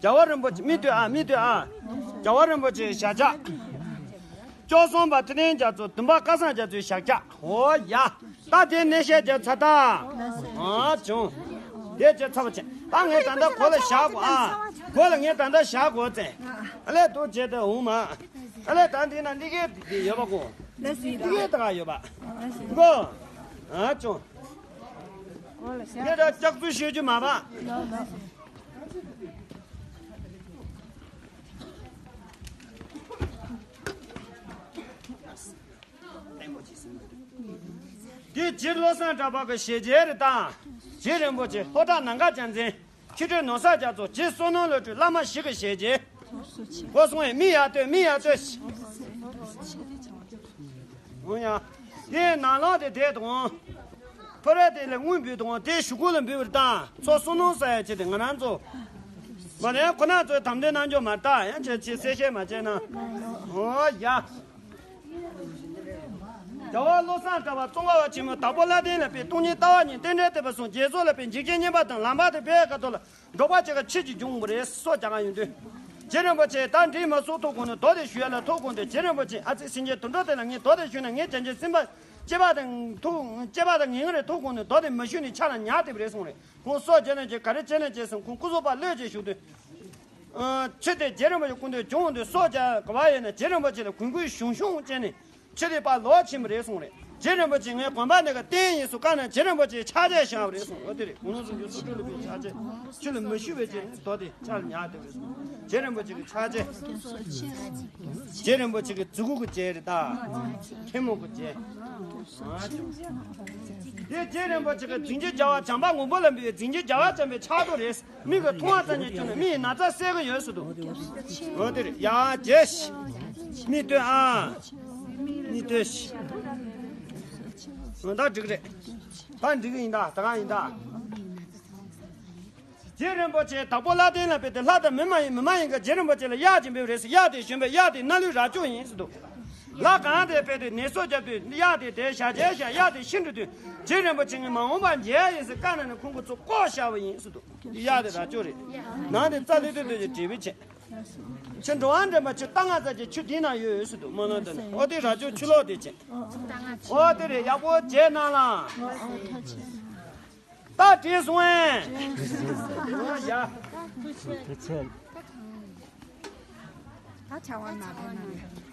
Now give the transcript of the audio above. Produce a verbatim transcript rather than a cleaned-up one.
རྒྱལ་བ་རིན་པོ་ཆེ་མིག་ལྟོས་ཨ། མིག་ལྟོས་ཨ། རྒྱལ་བ་རིན་པོ་ཆེའི་ཞལ་ཆག་བཅུ་གསུམ་པ་ཐུབ་བསྟན་རྒྱ་མཚོ། བདུན་པ་སྐལ་བཟང་རྒྱ་མཚོའི་ཞལ་ཆག་འོ་ཡ། ད་དེ་ནས་བཤད་རྒྱ་ཚ་ད། ཨ་བྱུང་། དེ་བྱས་ཚར་བ་བྱས། ད་ངས་ད་ལྟ་གོ་ལ་བཞག་གོ་ཨ། གོ་ལ་ངས་ད་ལྟ་བཞག་གོ་ཙེ། ཨ་ལས་དུ་བྱས་ཏེ་འོང་མ། ཨ་ལས་ད་འདི་ན་འདི་གའི་འདི་ཡོད་པ་གོ། འདི་གའི་ད་ག་ཡོད་པ། གོ། ཨ་བྱུང་། ངས་ད་ལྕགས་ཚུལ་ཤོད་རྒྱུ་མ་པ། དེ་རྗེ་བློ་བཟང་གྲགས་པ་གི་ཞལ་མཇལ་རེ་བཏང་། རྗེ་རིན་པོ་ཆེ་ལྷོ་བྲག་ནམ་མཁའ་རྒྱལ་མཚན། ཆོས་སྒྲོན་ནོར་བཟང་རྒྱ་མཚོ། རྗེ་བསོད་ནམས་བློ་གྲོས། བླ་མ་བཞི་གི་ཞལ་མཇལ། ཁོ་གསུང་བས་མིག་ཡར་ལྟོས། མིག་ཡར་ལྟོས། འོ་ཡ། དེ་ནང་ལོགས་དེ་བསྡད་དང་། ཕ་ར་དེ་ལ་དངུལ་འབུལ་དང་། དེ་གཞུག་གུ་ལ་འབུལ་བར་བཏང་། ཚོགས་བསོད་ནམས་ས་ཡ་ཆེ་དེ་ང་རང་ཚོ། མ་ནས་ཁོ་ན་ཚོའི་དམ་དོན་གནང་རྒྱུ་མ་རེད་ད། ཡང་ཆེ་ཆེ་གསལ་བཤད་མ་བྱས་ན། འོ་ཡ། རྒྱལ་བ་བློ་བཟང་གྲགས་པ་ཙོང་ཁ་པ་ཆེན་མོ་དྭགས་པོ་ལྷ་ལྡན་ལ་ཕེབས། སྟོང་ཉིད་ལྟ་བ་ཉིད་རྟེན་འབྲེལ་ཐེག་པ་གསུམ། རྒྱལ་ཚོགས་ལ་ཕེབས། འཇིགས་བྱེད་བསྙེན་པ་དང་། ལམ་པ་དེ་བས་ཁ་ཐོག་ལ་འགྲོ་བ་ཅི་ག་ཆོས་ཀྱི་འབྱུང་བ་རེད། སོ་རྒྱག་ག་ཡོང་དུས། རྗེ་རིན་པོ་ཆེ་ད་འདྲིས་མ་སོགས་ཐུགས་དགོངས་ནས་མདོ་དེ་ཞུ་ཡ་ལ་ཐུགས་དགོངས་ཏེ། རྗེ་རིན་པོ་ཆེ་ཨ་ཙི་སེང་གེ་དུད་འགྲོ་དེ་ལ་ངས་མདོ་དེ་ཞུས་ན་ངས་བྱང་ཆུབ་སེམས་དཔའ་སྐྱེས་པ་དང་ཐུགས་སྐྱེས་པ་དང་ངེས་ངེས་རེད། ཐུགས་དགོངས་ནས་མདོ་དེ་མ་ཞུས་ནས་ཆ་ལ་ཉར་བསྡད་པ་རེད་གསུངས་རེད། ཁོང་སོ་བརྒྱབ་ནས་ཀྱི་ག་རེ་བྱས་ནས་བྱས་སོང་། ཁོང་སྐུ་གཟུགས་པ་ལྷོད་ཅེས་བཞུགས་དུས། ཨ། ཆོས་དེ་རྗེ་རིན་པོ་ཆེ་སྐུ་མདུན་བྱུང་དུས་སོ་བརྒྱབ་ག་བ་ཡིན་ན་རྗེ་རིན་པོ་ཆེ་ལ་གུས་བཀུར་ཞུམ་ཞུམ་བྱས་ནས་ཆོས་དེ་ཕར་ལོག་ཕྱིན་པ་རེད་གསུངས་རེད། རྗེ་རིན་པོ་ཆེ་ངའི་དགོན་པ་འདི་ག་རྟེན་ཡིན་གསུངས་བཀའ་གནང་། རྗེ་རིན་པོ་ཆེ་ཕྱག་རྗེས་བཞག་པ་རེད་གསུངས། འོ་དེ་རེད། དགུང་ལོ་སུམ་ཅུ་སོ་དྲུག་ལ་ཕེབས། ཕྱག་རྗེས་ཆོས་ལ་མ་ཞུགས་པའི་རྗེས་ནས་མདོ་དེ་ཕྱག་ལ་ཉར་བསྡད་པ་རེད་གསུངས། རྗེ་རིན་པོ་ཆེ་གི་ཕྱག་རྗེས། རྗེ་རིན་པོ་ཆེ་གི་གཟུགས་སྐུ་གི་རྗེས་རེད་ད། ཐལ་མོ་གི་རྗེས། དེ་རྗེ་རིན་པོ་ཆེ་གི་རྫིང་བུ་རྒྱལ་བ་བྱམས་པ་མགོན་པོ་ལ་འབུལ་བའི་རྫིང་བུ་རྒྱལ་བ་བྱམས་པའི་ཕྱག་རྡོར་རེད། མིག་གིས་མཐོང་བ་ཙམ་གྱིས་ཁྱོན་ནས་མིག་གི་ན་ཚ་སེལ་གྱི་ཡོད་ཟེར་འདུག་འོ་དེ་རེད། ཡ་རྗེས། མིག་ལྟོས་ཨ། མིག་ལྟོས། འོ་ད་འགྲིག་རེད། ད་འགྲིག་གི་ཡིན་ད། ད་གང་ཡིན་ད། རྗེ་རིན་པོ་ཆེ་དྭགས་པོ་ལྷ་ལྡན་ལ་ཕེབས་ཏེ། ལྷ་དང་མི་མ་ཡིན་མི་མ་ཡིན་གྱི་རྗེ་རིན་པོ་ཆེ་ལ་གཡག་ཅིག་འབུལ་བ་རེད་ཟེར། གཡག་དེ་ཞོན་པས་གཡག་དེ་སྣ་ལུད་རྭ་ཅོ་ཡིན་ཟེར་འདུག་ལྷ་གང་དེ་ཕེབས་ཏེ་ནད་གསོ་རྒྱབ་དུས་གཡག་དེ་དེའི་ཞལ་མཇལ་བྱས། གཡག་དེ་ཤི་འགྲོ་དུས་རྗེ་རིན་པོ་ཆེ་ངས་མ་འོངས་པར་མཇལ་ཡིན་ཟེར་བཀའ་གནང་ནས་ཁོང་གི་ཚོ་བཀོག་བཞག་པ་ཡིན་ཟེར་འདུག་གཡག་དེ་རྭ་ཅོ་རེད། ནང་དེ་རྩ་ལེ་ཏོ་ཏོ་ཅིག་འབྲས་བུ་ཆེ། ཁྱོད་འགྲོ་བ་འདྲེན་པ་ཁྱོད་རྟ་རྔ་ཙག་ཅིག་ཆུ་འདི་ན་ཡོད་ཟེར་འདུག་སྨོན་ལམ་དེ་ནས། ཨོ་དེ་རྭ་ཅོ་ཆུ་ལོག་དེ་ཆེ། ཨོ་དེ་རེད། ཡག་པོ་བྱས་གནང་ལ། ད་བྲིས་སོང་ཨེ། ཨོ་ཡ། དེ་ཚེ། ད་བྱ་བ་ན་རེ་ན་རེ།